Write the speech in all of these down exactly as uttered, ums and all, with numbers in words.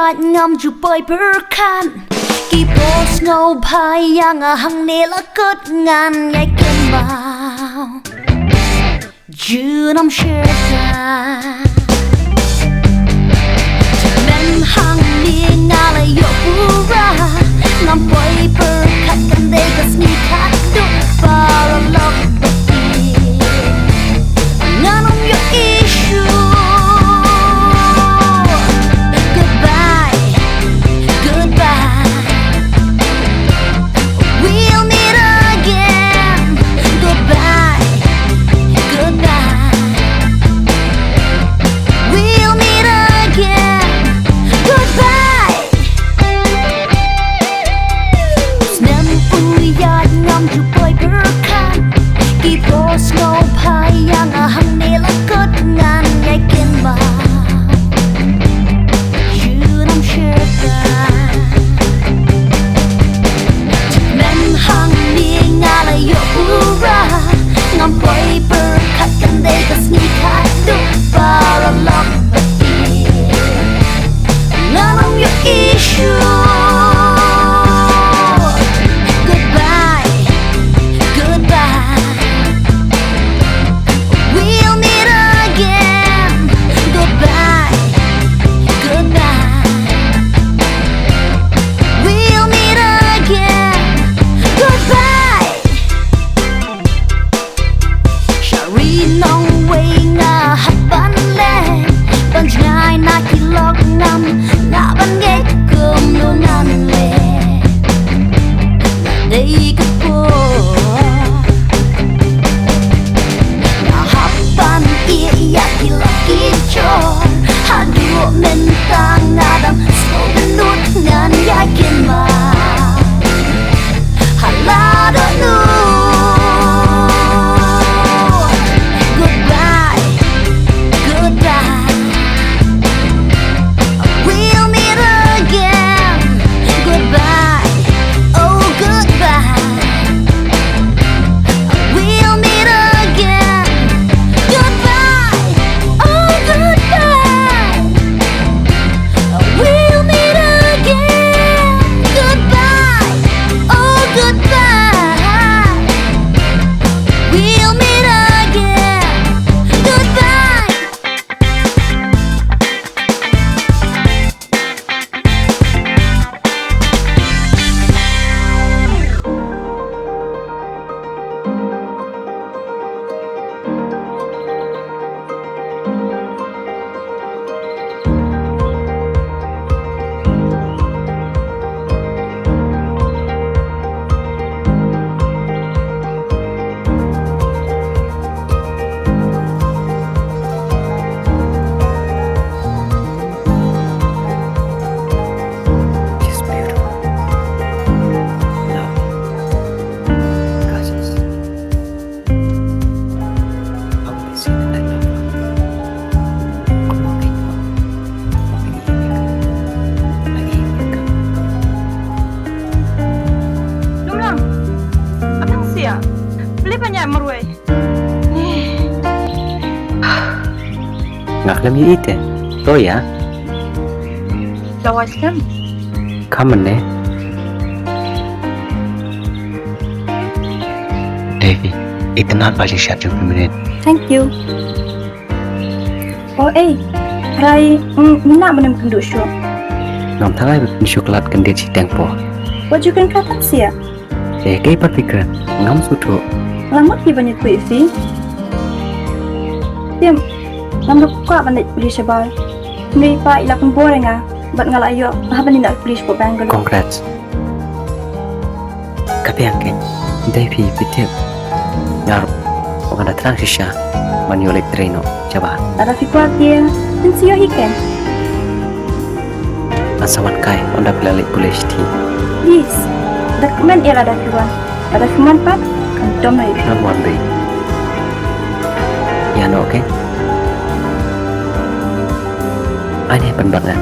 Ngam ju poi pyrkhat. Ki bos ngau bha ïa nga hangne la kut ngan ïai kynmaw. Junom sher ta. Men hangne nga la ïoh pura. Ngam poi pyrkhat kan dei ka sngi khatduh paralok. Ngan ym ïoh issue. Goodbye, goodbye. We'll meet again. Goodbye, goodbye. We'll meet again. Goodbye. Snem u ïaid ngam ju poi pyrkhat. Ki bos ngau bha ïa nga hangne la kut ngan ïai kynmaw. Junom sher ta. Men hangne nga la ïoh pura. Ngam poi pyrkhat kan dei ka sngi khatduh paralok. Ngan ym ïoh issue. Goodbye, goodbye. We'll meet again. Goodbye, goodbye. We'll meet again. Goodbye. Sha ri nongwei nga hap ban leh, ban jngai na ki lok ngam lah ban ngeit kumno ngan leh. Dei ka por nga hap ban ïeh ïa ki lok ki jor. Haduh mynta nga dang sngewbha lut ngan ïai kynmaw. Hala dohnud. Goodbye, goodbye. We'll meet again. Goodbye, oh goodbye. We'll meet again. Goodbye, oh goodbye. We'll meet again. Goodbye. Oh, goodbye. We'll meet again. Goodbye. She's beautiful. Lovely. Gorgeous. How can you see that I love her? Come on, baby. What can you hear me? Like, hey, welcome. Lumlang. Atang sia. Beli banyak marwai. Nga khlem ïa ite. To ïa. Lawai skhem. Kham ne. Devi, itynnad ba shisha jong minit. Thank you. Oh, eh. Rai, mm, mina menem kendu shuh. Ngam tharai ba pynshuklat kendit shi tengpo. What you can cut and see? Eh, kei pat pikran, ngam suthu. Lamut ki ban ïathuh ïa phi. Tim, ngam da kwah ban leit pule shabar. Mei pa i la pynbor ïa nga, bad nga la ïoh, nga hap ban leit pule shapoh Bangalore. Congrats. Ka biang kein, dei phi phi tip. Nga ruh, nga da thrang shisha ban ïoh leit trei noh shabar. Lada phi kwah tieng, phin sa ïoh hi kein. Ngan sa wan kai, ynda phi la leit pule shithi. Yes, da kmen ïa lada phi wan. Lada phi mon pat, kan dom na ïa phi. Ngan wan dei. Ïa noh, okay? Ai ne pynbat nga.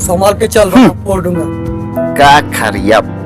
संभाल के चल, वरना फोड़ दूंगा। Ka khariap.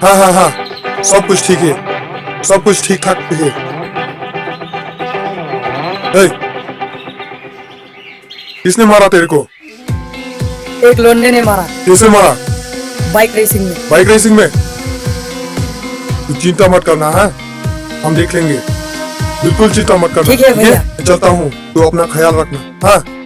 हाँ, हाँ, हाँ, सब कुछ ठीक है, सब कुछ ठीक ठाक है। ए, किसने मारा तेरे को? एक लौंडे ने मारा। कैसे मारा? बाइक रेसिंग में। बाइक रेसिंग में? तू चिंता मत करना, हाँ? हम देख लेंगे। बिल्कुल चिंता मत करना, ठीक है ठीक है? भैया। मैं चलता हूँ, तू अपना ख्याल रखना, हाँ?